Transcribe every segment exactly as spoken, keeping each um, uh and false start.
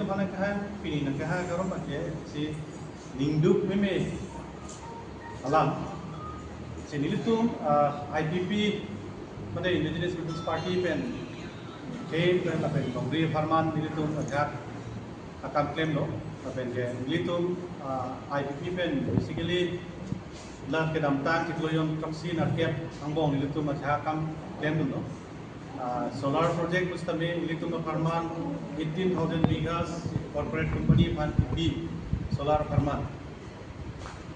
Mana kahang pini nang kahang karom pakai si ningduk meme alam. Si nelitum, ah, I P P, mane Indigenous People's Party pen, ke pen lapen Congress apharman nelitum ajak akam klemlo, lapen ke nelitum, ah, I P P pen basically la kedamtang chiklo jon throksi nerkep angbong nelitum ajak akam klemdunlo. Ah, solar project pusitame nelitum apharman eighteen thousand bighas corporate company aphan kipi solar apharman.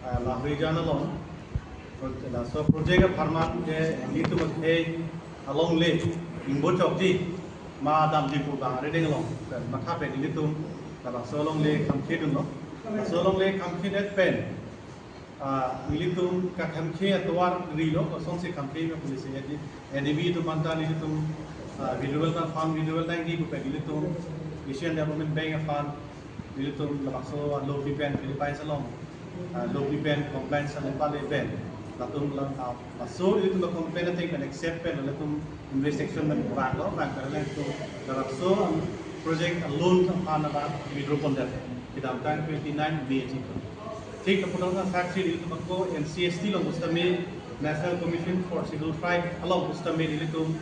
Ah, lahri jan along. Pro-, laso project apharman ke nelitum akhei alongle ingbo chokji ma damji pu bang arideng along. Pen matha pen nelitum laso alongle khamkhedunlo. Laso alongle khamkhedet pen, ah, nelitum kakhamkhe atovar rilo, kosonsi khamkhe ma police A D B atum anta nelitum, ah, withdrawal nangphan, withdrawal nangji pu pen nelitum Asian Development Bank aphan nelitum labangso lopi pen, Philippines along, ah, lopi pen compliance along pale pen. Latum la, ah, laso nelitum la complain ateng pen accept pen latum investigation pen vanglo, vang pen latum labangso project loan aphan la withdraw pondet. Kedamtang twenty nine May chiklo. Thik apotong saksi nelitum ako N C S T along pusitame, National Commission for Scheduled Tribe along pusitame nelitum,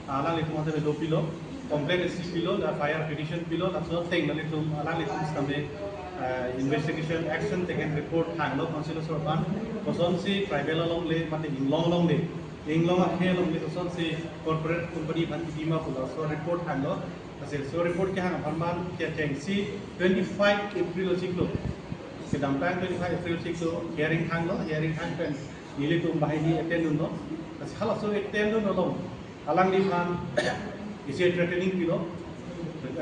ah, alanglitum ante lopilo, complaint isi pilo, la F I R petition pilo, laso ateng nelitum alanglitum pusitame, ah, investigation action taken report thanglo Council asor aphan, kosonsi tribal alongle, mate inglong alongle, inglong akhei alongle, kosonsi corporate company aphan kipi ma pu laso report thanglo. Lasi laso report kehang apharman kechengsi twenty five April chiklo. Kedamtang twenty five April chiklo hearing thanglo, hearing thang pen nelitum banghini attend dunlo. Lasi halaso attend dun along alangliphan isi threatening pilo.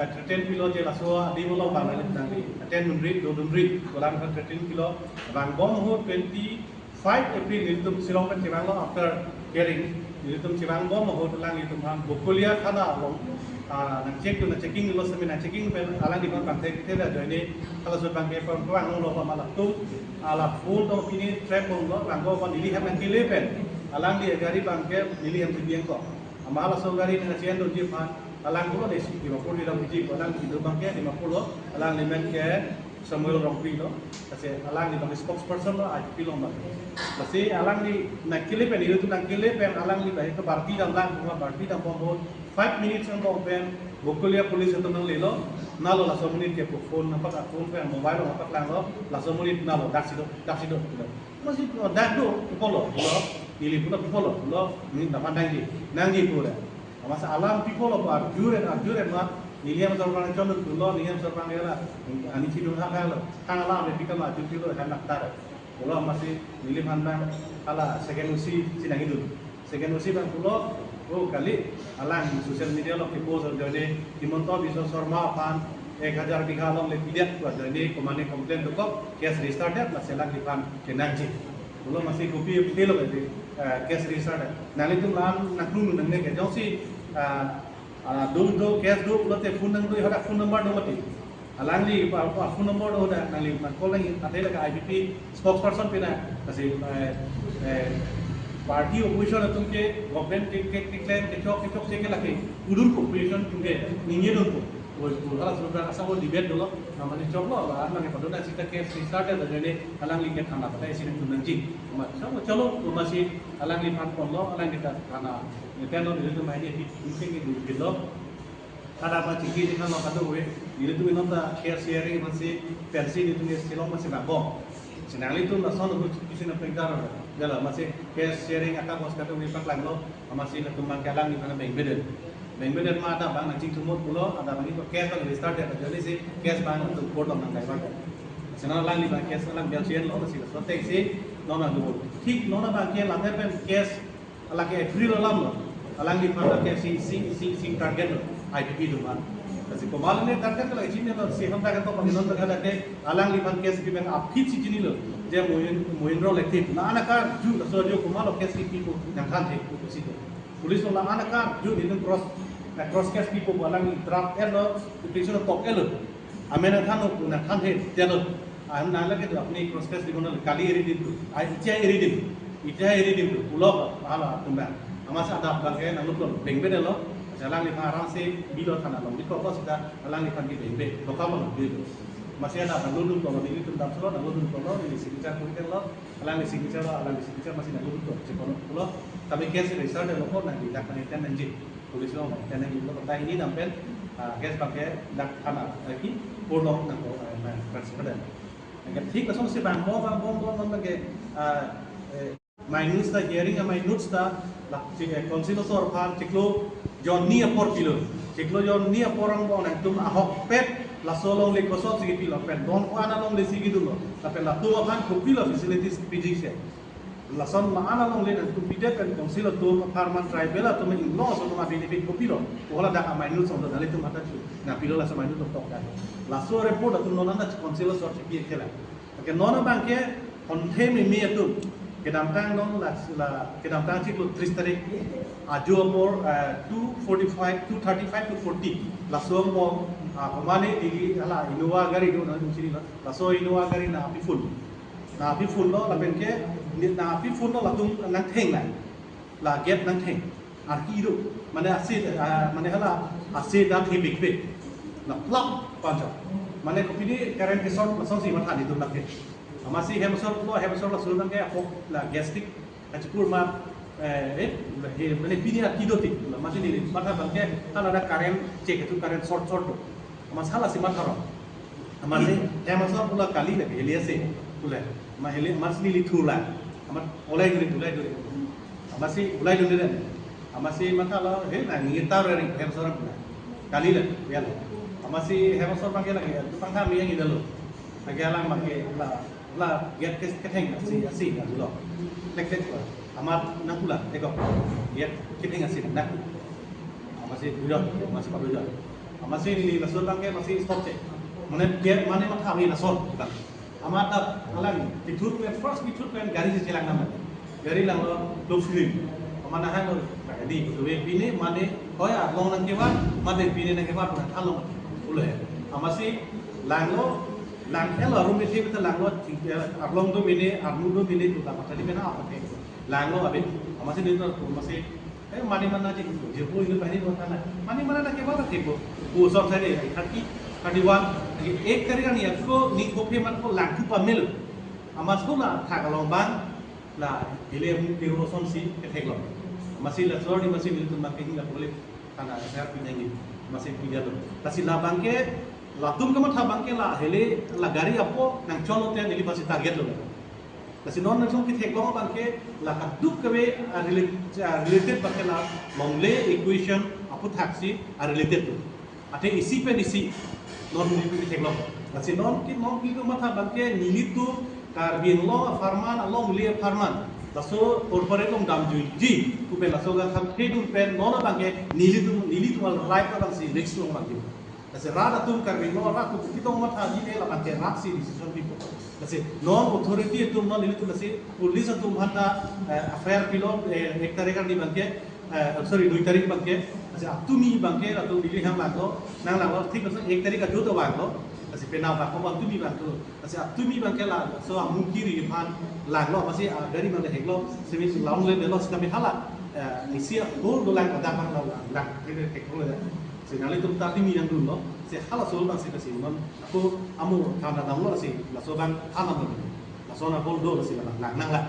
Eh, threaten pilo je laso adim along bang nangli attend dunri, dodunri pu alangliphan threaten pilo. Vangbom ahut twenty five April nelitum Shillong pen chevanglo after hearing. Nelitum chevangbom ahut alanglitum aphan Bokolia thana along, ah, nang check tu nang checking lo semi nang checking pen alangliphan bang thek thek ajoine halaso bang ke pon pon lo pama latum, ah, la phone tong pini trap ponlo, vangbom neli hem nangkele pen alangli gari bang ke neli hem si biang ko. Ama halaso gari nang chen dunji aphan alang pulo desi Dimapur di lam biji alang itu bang ke Dimapur lo, alangli men ke Samuel Rongpi lo, lasi alangli bang spokesperson lo, I P P along bang. Lasi alangli nangkele pen, itu nangkele pen, alangli bang itu party dam lang, cuma party dam bom bom, five minutes angbong pen, Bokolia police atum nanglelo, nalo laso monit ke phone nampak, phone pen, mobile nampak langlo, laso monit nalo, daksi do, daksi do, gitu. Masih, oh, dak do, pulo, pulo, neli pulo, pulo, pulo, neli dapat nangji, nangji pulo. Masa alam people of arjure, arjure mat, neli hem asor bang chon pulo, neli hem asor bang ela, ani chidung ha ha lo, tang alam de pika ma jun pulo, han naktar. Pulo masih neli phan bang, ala second O C, si nangidun. Second O C bang pulo, oh kali, alang social media lo ke post ajoine, Himanta Biswa Sarma aphan, ek hajar bigha alongle pidet pu ajoine, komane complain dokok, case register det, la si alangliphan kenangji. Pulo masih kopi pilo ke, eh, case register det. Nanglitum la-an nangklung nangne ke, jongsi, ah, ah, do do case do pulote phone nang do, hadak phone number do mati. Alangli pa, pa phone number do hadak nangli nang call nang ate lake I P P spokesperson pina kasi, eh, eh, party opposition atum ke government ke, ke, ke claim kechok, kechokche ke lake udun ko opposition atum ke ningje dun ko. Oi, ko hala sudah asa ko debate dolo, namanya choklo, la, nang padona sita case register det ajoine, alangli ke thana patai isi nangtum nangji. Ma, choklo, choklo, masih alangliphan ponlo, alangli ta thana. Neten lo, nelitum aini di, di sing di, di lo. Kada apa chiki di kan lo kado we. Nelitum inon ta case hearing masih pensi nelitum Shillong masih nabong. Si nanglitum lason hu kisi na pengdar. Jala masih case hearing aka bos kado we paklanglo. Amatsi latum bang ke alangliphan beng beden. Beng beden ma ada bang nangchingthumut pulo, ada bang iko case bang register det, jadi si case bang latum court along nang divert det. Sena alangli bang case alang bel chien lo, si laso ateng si, non alu. Thik non bang ke lake pen case, lake April alam lo. Alangliphan ke si, si, si, si target lo, I P P atum aphan. Lasi komat ne target lo, ichini lo, si ham target to, pagi non target ke, alangliphan case kipi pen aphi si chinilo, je Mohin-, Mohindro Lekthip. La-an akarju, laso arju komatlo case kipi pu nangthanthe pu si do. Police lo la-an akarju, nelitum cross, eh, cross case pipo pu alang draft-etlo, petition tok-etlo. Amen nangthanlo pu nangthanthe detlo. Ahem nang lake tu apni cross case di kono kali eri din tu. Ai itia eri din. Itia eri din tu. Pulo hala atum bang. Amatsi adap bang ke nanglup lo, beng beden lo. Alangliphan aramse bilo thana along, bikok lo sita alangliphan ke bengbe, lokam along bilo. Amatsi ada nanglo dun tolo, nelitum dam solo, nanglo dun tolo, neli signature puri telo, alangli signature lo, alangli signature amatsi nanglo dun tolo, chekono pulo. Kami case register telo ko nangli dak nang ten nangji. Police lo nang ten nangji lo, ta ini dam pen, ah, case abangke dak thana, eh, ki, purno nangkok, eh, nang transfer dan. Nangke thik lasonsi bang, bom, bang, bom, bom, bom, nangke, ah, eh, minutes ta, hearing a minutes ta, la, chik, eh, council asor aphan chiklo jon hini apor pilo. Chiklo jon hini apor angbong nangtum ahokpet laso alongle kosonsi kipilo pen, don ko-an alonglesi kidunlo, lapen latum aphan kopilo facilities piji se. Lason la-an alongle nangtum pidet pen council atum apharman tribal atum inglong aso atum a-benefit kopilo. Ko hala dak a minutes ong do, nelitum hatta chu nangpilo laso minutes tok dak. Laso report atum non anta council asor chepi kela. Oke, non abangke honthe meme atum kedamtang non la, la kedamtang chiklo tris tarik ajo apor, eh, two forty-five, two thirty-five to forty, laso angbong, ah, komane digi hala Innova gari do nang chini lo, laso Innova gari nangpi phone, nangpi phone lo, lapenke nangpi phone lo, latum nangtheng la, la gate nangtheng. Arki do, mane ase, ah, mane hala ase ta thepikpik. La plap panjak. Mane kopine current ke-short lasonsi matha nelitum lake. Amatsi hem asor lo, hem asor laso abangke apok la gas stick kachikur ma, eh, eh, he, mane pine arki do tik. Amatsi neli matha abangke hala dak current check itu current short short do. Amat hala si matha ro. Amatsi hem asor pulo kali lake heli ase. Pulo. Amat heli, amatsi neli thurlo. Amat olai duri, olai duri. Amatsi olai duri dan. Amatsi mathalo, he, nangning tar ri hem asor pulo. Kali le, ya lo. Amatsi hem asor abangke lake, tu pangtha mi yang ida lo. Lake alang abangke la, la gate ke, ketheng asi, asi, asi lo. Lek lek lo. Amat nangpulo, eko. Gate ketheng asi nang. Amatsi dujot, amatsi padujo. Amatsi neli laso abangke amatsi stop che. Mane gate mane matha mi lason. Amat dak alang kithur pen, first kithur pen gari si chelang nam. Gari langlo, lo film. Amat nahang lo, di, tu pine mane, hoi arlong nangkevan, mane pine nangkevan, nang thalong. Pulo. Amatsi langlo, lang elo, arum isi beta langlo, eh, arlong do mene, armu do mene, tu ta matha di mena apa ke. Langlo abi. Amatsi neli tu, amatsi, eh, mane mana ji, je po ini pani ko thana. Mane mana nangkevan ke po. Ko song sa de, thirty, thirty-one, ek tarik ani ako, ni kopi man ko langku pamil. Amat sekolah, thak along bang, la, heli amu piru asonsi, kethek lo. Amatsi la sor di amatsi nelitum abangke hingga boleh, thana, saya pinjam ni, amatsi pinjam lo. Lasi la abangke, latum kamatha abangke la, heli, la gari apo, nangchon lote, neli amatsi target lo. Lasi non nangchon kethek lo abangke, la kaduk kave, ah, relate, ah, related abangke la, longle equation, apu thaksi, ah, related lo. Athe isi pen isi, non nelitum kethek lo. Lasi non ki, non ki kamatha abangke nelitum Karbi Anglong apharman, alongle apharman. Laso corporate along damjuiji, pu pen laso ga kham thedun pen, non abangke nelitum, nelitum al right abangsi risk lo abangke. Lasi rat atum Karbi Anglong rat atum kitong mathaji le labangke rat si decision pipo. Lasi non authority atum non nelitum lasi police atum aphanta, eh, F I R pilo, eh, ek tarik arni abangke, eh, sorry, dui tarik abangke, lasi atumi abangke, latum neli hem langlo, nang langlo, thik laso ek tarik ajo to vanglo, lasi penang vanglo, atumi vanglo, lasi atumi abangke la, so amu kiri aphan langlo, lasi, ah, gari abang heklo, simi si laung le delo, sitame hala, eh, isi a gol dolang pada abang lo, lang, lang, thek thek thek lo ya. Si nanglitum ta atumi nangdunlo, si hala sol abang si kasi non, ako amu than damlo si, laso abang than damlo. Laso na gol do si lang, lang nang la.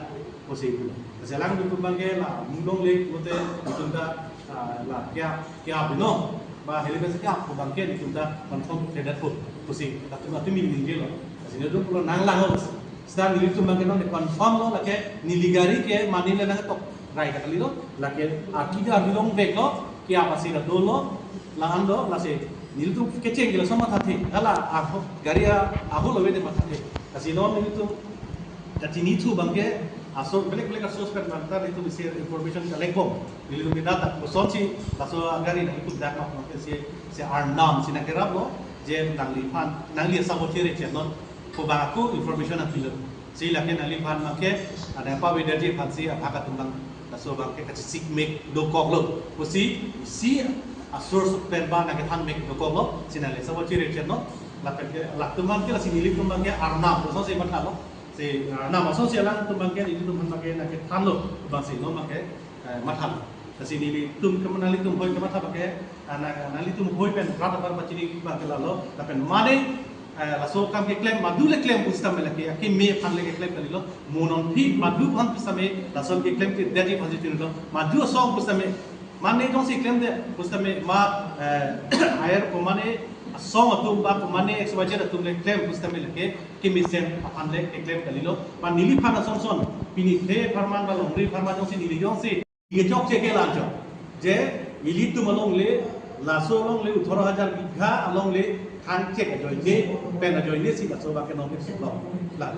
Pusi itu. Lasi alanglitum abangke la mulong le, mate itum ta, ah, la kya, kya bino. Ba heli besi kya, ko abangke itum ta confirm ke dat ko. Pusi, latum atumi ningjelo. Lasi nelitum pulo nang lang ho. Sita nelitum abangke non confirm lo lake neli gari ke mane le nangtok. Rai katalilo, lake arki ke arki long veklo, kya amatsi la dolo, la-an do, lasi nelitum kecheng ke laso mathathe. Hala, aho, gari a, aho lo vede mathathe. Lasi non nelitum kachinithu abangke, aso, belek belek aso pen manta nelitum isi information collect bom. Nelitum ke data, kosonsi, laso gari nangtum dak mak mak si, si arnam si nangkeraplo, je nangliphan, nangli asabo chere chenon, ko abang ako information nangpilo. Si lake nangliphan abangke, ada pavedaji aphansi, abhag atum abang, laso abangke kachesik mek dokoklo. Pusi, si, a source pen ba nangkethan mek dokoklo, si nangli asabo chere chenon, lapen ke, latum abangke lasi nelitum abangke arnam, kosonsi mathalo. Si, ah, arnam asonsi alangtum abangke, nelitum abangke nangkethanlo, abangsi non abangke, eh, mathalo. Lasi nelitum kemang, nanglitum hoi kamatha abangke, ah, na, nanglitum hoi pen rat apar pachini abangke lalo, lapen mane, eh, laso akam keklem, madu le klem pusitame lake, akeme aphan le keklem kalilo, mo non phi madu aphan pusitame, lason keklem kedetji aphan si chunilo, madu asong pusitame, mane jongsi klemde pusitame, ma, eh, air ko mane asong atum ba ko mane X Y Z atum le klem pusitame lake, kemesen aphan le keklem kalilo, ma neliphan asonson, pini the apharman ba longri apharman jongsi neli jongsi kechokche ke lanchok. Je nelitum alongle, laso alongle, othoro hajar bigha alongle, than chek ajoine, pen ajoine si laso abangke nong ke sik lo. La.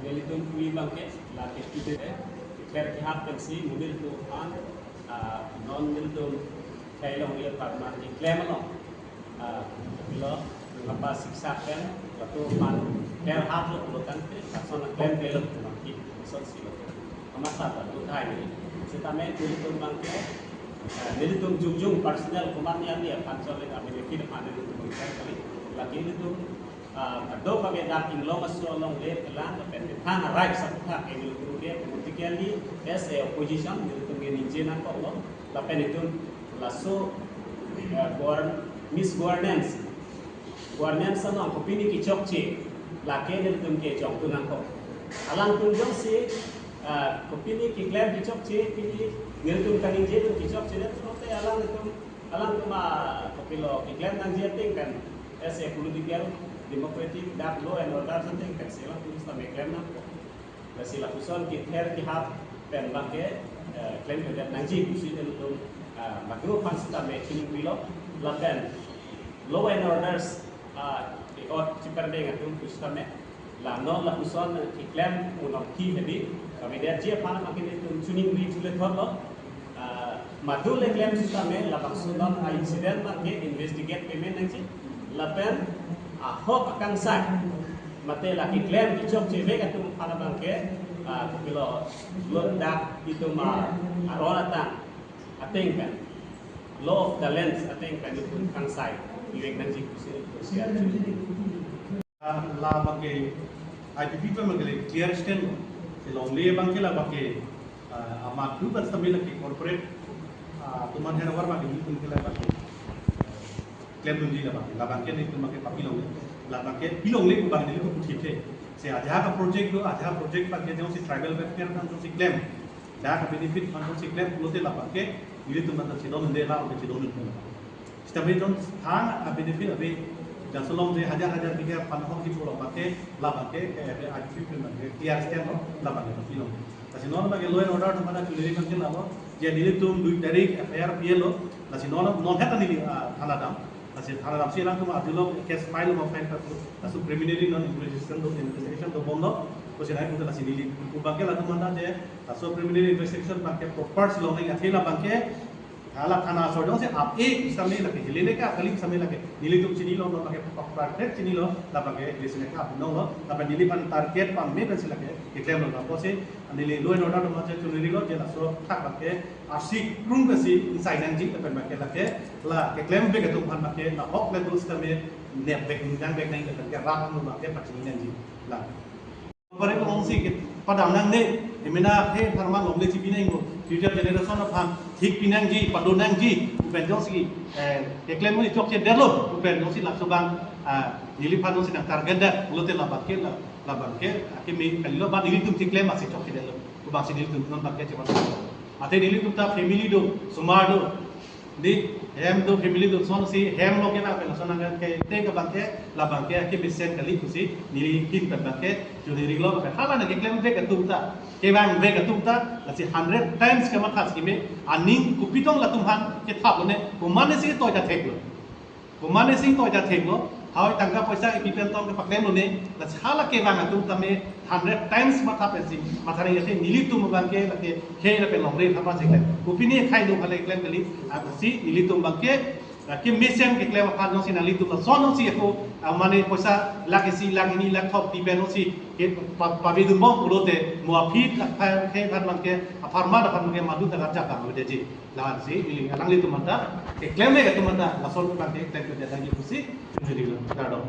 Nelitum kumi abangke, la ke kide, kher kehap pensi, munil tu an, ah, non nelitum, kailong ye parman di klem along. Ah, lo, apa siksa pen, latum pan, ker hap lo, lo kan, lason klem ke lo, maki, son si lo. Kamatha lo, lo thai ni. Sitame nelitum abangke, ah, nelitum jongjung personal komat ni ani, aphan chole, kami ni kid aphan nelitum klem kali. Lake nelitum, ah, kado kami dak inglong aso alongle kelang, lapen than arai sa tha ke nelitum ke, politically, as a opposition, nelitum ke ningje nangkok lo, lapen itum, laso, eh, govern-, misgovernance. Governance along kopine kechokche, lake nelitum ke jongtun nangkok. Alangtum jongsi, eh, kopine keklem kechokche, pini nelitum kaningje atum kechokche, nelitum te alangtum, alangtum, ah, kopilo keklem nangji ateng pen, as a political, democratic, dak law and order ateng pen, si alangtum sitame klem nangkok. Lasi lapuson kether kehap pen abangke, eh, klem kedet nangji pusi nelitum, eh, madu aphan sitame chiningri lo, lapen law and orders, ah, ikot chiperdeng atum pusitame, la non lapuson keklem unong ki hedi, kami detji aphan abangke nelitum chiningri chule thot lo, ah, madu le klem sitame labangso non a incident abangke investigate pame nangji. Lapen ahok akangsai mate lake klem kechokche vek atum aphan abangke, ah, kopilo ladak itum, ah, aron atang ateng pen, law of the lands ateng pen itum kangsai ivek nangji pusi, pusi arju. Ah, labangke I P P pen abangke clear stand lo. Kelongle abangke labangke, ah, amat du kan sambil lagi corporate, ah, atum an hera war abangke, itum ke labangke, ah, klem dunji labangke, labangke nelitum abangke papilongle, labangke pilongle abangke nelitum puthit the. Si ajahak project lo, ajahak project abangke jongsi tribal welfare kan jongsi klem, dak benefit kan jongsi klem pulote labangke nelitum abangke chedondunde, labangke chedondunde. Sitame jongsi thang a benefit ave, jaso along je hajar hajar bigha aphan ahok kipu lo abangke, labangke, eh, ave I P P pen abangke clear stand lo, labangke papilong. Lasi non abangke law and order atum aphan chuniri abangke lalo, je nelitum dui tarik F I R pilo, lasi non, non heta neli, ah, thana dam. Lasi thana damsi alangtum arjulo case file lo ma file ta, laso preliminary non investigation do, investigation dobom lo, pusi nai puta lasi neli, abangke latum aphan je, laso preliminary investigation abangke proper si longle athe labangke, hala thana asor jongsi ap-e sitame lake, helele ka kali sitame lake, nelitum chinilo, non lake proper chinilo, labangke helele sitame ka apnong lo, lapen neliphan target pame pensi lake keklem lo, lapusi neli law and order atum aphan chuniri lo, je laso athak abangke arsi krung pensi insai nangji, lapen abangke lake, la keklem vek atum aphan abangke, la ahok le do sitame nep vek, nang vek nang, lapen ke rat lo abangke pachini nangji. La. Pare ko ongsi ke padam nangne, emena he pharman longle chipi nangpo, future generation aphan thik pi nangji, pado nangji, pen jongsi, eh, keklem ni chokche detlo, pen jongsi laso abang, ah, neliphan jongsi nang target det, pulote labangke la, labangke, akeme kalilo ba nelitum keklem asi chokche detlo, abangsi nelitum non abangke cheman. Athe nelitum ta family do, osomar do, di hem do, family do, sonsi hem lo ke nang pen, lason nang ke te ke abangke, labangke akemesen kali pusi neli kin pen abangke chuniri lo, lapen hala nang keklem vek atum ta, kevang vek atum ta, lasi hundred times kematha si me, aning kopi tong latum aphan kethap lo ne, komane si toita thek lo. Komane si toita thek lo, hoi tangka poisa ipi pen tong kepaklem lo ne, lasi hala kevang atum tame hundred times matha pensi, matha nangji athe nelitum abangke lake khei lapen longri thapa si klem. Kopine khai do hale klem kali, atsi nelitum abangke, ah, kemesen keklem aphan jongsi nanglitum lason jongsi ako, ah, mane poisa lakh isi, lakh hini, lakh thom pi pen jongsi ke pa, pavedunbom pulote, mo aphi, ah, khai, khai aphan abangke, apharman aphan abangke madu ta kachak abang aveji. Lahansi, ili alanglitum anta, keklem le atum anta, lason abangke klem kedet nangji pusi, jadi lo, kardom.